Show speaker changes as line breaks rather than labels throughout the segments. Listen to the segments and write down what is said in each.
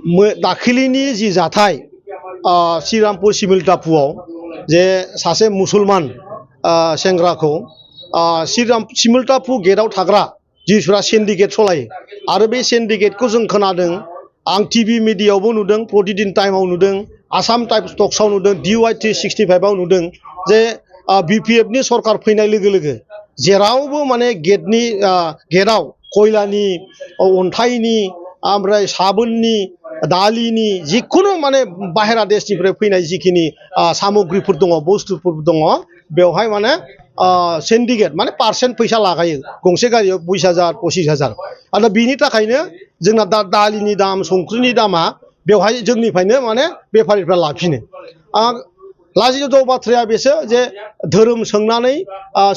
दाखिलिनि जि जाथाय श्रीरामपुर सिभिल टापुआव जे सासे मुसलमान सेंग्राखौ सिभिल टापु गेटआव थाग्रा जिसुरा सिन्डिकेट सलायो आरो बे सिन्डिकेटखौ जों खोनादों आं टिभि मिडियायावबो नुदों प्रतिदिन टाइमाव नुदों आसाम टाइम्स टक्सआव नुदों DY 365 आव नुदों जे BPF नि सरकार फैनाय लोगो लोगो जेरावबो माने गेटआव खयलानि अन्थाइनि ओमफ्राय साबोननि दालिनि जिखुनु माने बाहेरा देशनिफ्राय फैनाय जिखिनि सामग्रिफोर दङ बुस्थुफोर दङ बेवहाय माने सिन्डिकेट माने पार्सेन्ट फैसा लागायो गंसे गारियाव 20,000 25,000 आरो बिनि थाखायनो जोंना दा दालिनि दाम संख्रिनि दामा बेवहाय जोंनिफ्रायनो माने बेफारिफ्रा लाफिनो लाजिथाव बाथ्राया बेसो जे धोरोम सोंनानै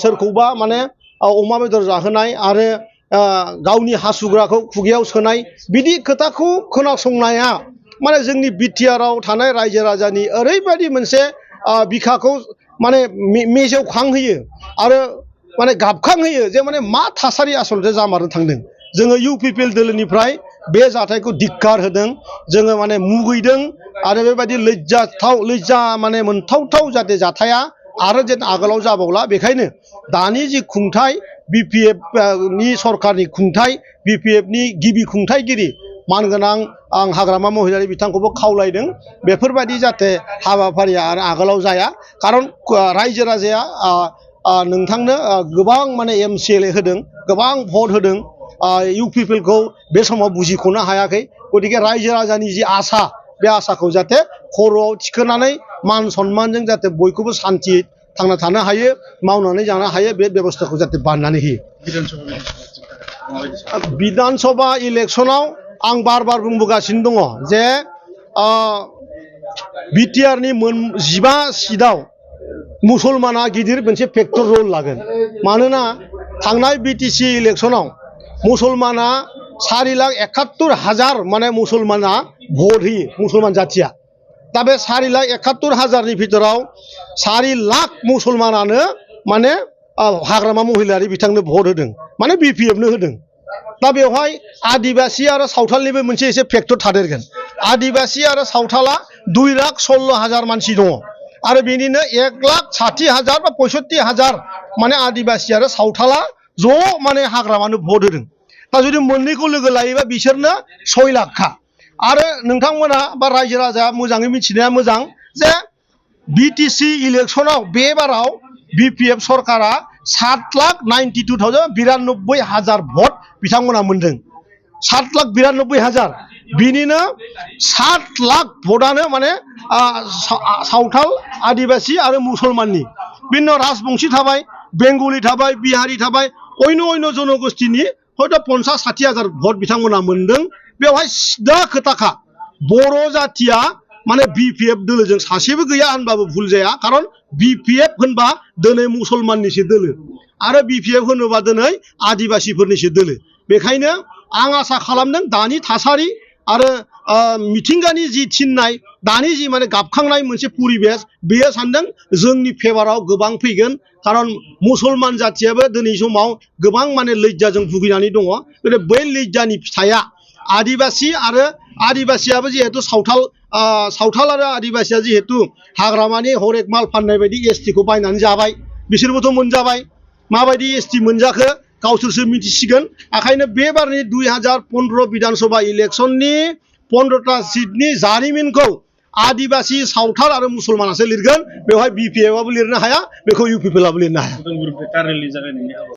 सोरखौबा माने अमा बेदर जाहोनाय आरो गावनि हासुग्राखौ खुगायाव सोनाय बिदि खोथाखौ खोनासंनाया माने जोंनि बिटिआरआव थानाय रायजो राजानि ओरैबायदि मोनसे बिखाखौ माने मेजेवखांहोयो आरो माने गाबखांहोयो जे माने मा थासारि आसलथे जामारनो थांदों जोङो UPPL दोलोनिफ्राय बे जाथायखौ धिक्कार होदों जोङो माने मुगैदों आरो बेबायदि लज्जा माने मोनथावथाव जाहाथे जाथाया आरो जेन आगोलाव जाबावला बेखायनो दानि जि खुंथाय BPF नि सरकारनि खुंथाय BPF नि गिबि खुंथायगिरि मानगोनां आं हाग्रामा महिलारि बिथांखौबो खावलायदों बेफोरबायदि जाहाथे हाबाफारिया आरो आगोलाव जाया खारन रायजो राजाया नोंथांनो गोबां माने MCLA होदों गोबां भट होदों UPPL खौ बे समाव बुजिख'नो हायाखै गतिके रायजो राजानि जि आसा बे आसाखौ जाहाथे खर'आव थिखोनानै मान सन्मानजों जाहाथे बयखौबो सान्थि थांना थानो हायो मावनानै जानो हायो बे बेबस्थाखौ जाहाथे बानायनानै होयो विधान सभा इलेक्शनाव आं बार बुंबोगासिनो दङ जे BTR नि 15 सिटआव मुसलमाना गिदिर मोनसे फेक्टर रल लागोन मानोना थांनाय BTC इलेक्शनाव मुसलमाना 4,71,000 माने मुसलमाना भट होयो मुसलमान जाथिया दा बे 4,71,000 नि भितराव 4 लाख मुसलमानानो माने हाग्रामा महिलारि बिथांनो भट होदों माने BPF नो होदों दा बेवहाय आदिबासी आरो सावथालनिबो मोनसे एसे फेक्टर थादेरगोन आदिबासी आरो सावथाला 2,16,000 मानसि दङ आरो बेनिनो 1,60,000 बा 65,000 माने आदिबासी आरो सावथाला ज' माने हाग्रामानो भट होदों दा जुदि मोननैखौ लोगो लायोबा बिसोरनो 6 लाखखा आरो नोंथांमोना बा रायजो राजा मोजाङै मिथिनाया मोजां जे BTC इलेक्शनाव बे बाराव BPF सरकारा 7,92,000 भट बिथांमोना मोनदों 7,92,000 बिनिनो 7 लाख भटआनो माने सावथाल आदिबासी आरो मुसलमाननि बिनि राजबंशी थाबाय बेंगलि थाबाय बिहारी थाबाय अन्य जनगोष्ठीनि हयथ' 50,60,000 भट बिथांमोना मोनदों बेवहाय सिदा खोथाखा बर' जाथिया माने BPF दोलोजों सासेबो गैया होनबाबो भुल जाया खारन BPF होनबा दिनै मुसलमाननिसो दोलो आरो BPF होनोबा दिनै आदिबासीफोरनिसो दोलो बेखायनो आं आसा खालामदों दानि थासारि आरो मिथिंगानि जि थिननाय दानि जि माने गाबखांनाय मोनसे परिबेस बेयो सानदों जोंनि फेभाराव गोबां फैगोन खारन मुसलमान जाथियाबो दिनै समाव गोबां माने लज्जाजों भुगिनानै दङ बै लज्जानि फिथाइया आदिबासीयाबो जिहेतु सावथाल आरो आदिबासीया जिहेतु हाग्रामानि हरेक माल फाननाय बायदि ST खौ बायनानै जाबाय बिसोरबोथ' मोनजाबाय माबायदि ST मोनजाखो गावसोरसो मिथिसिगोन ओंखायनो बे बारनि 2015 विधान सभा इलेक्शननि 15टा सिटनि जारिमिनखौ आदिबासी सावथाल आरो मुसलमानासो लिरगोन बेवहाय BPF आबो लिरनो हाया बेखौ UPPL आबो लिरनो हाया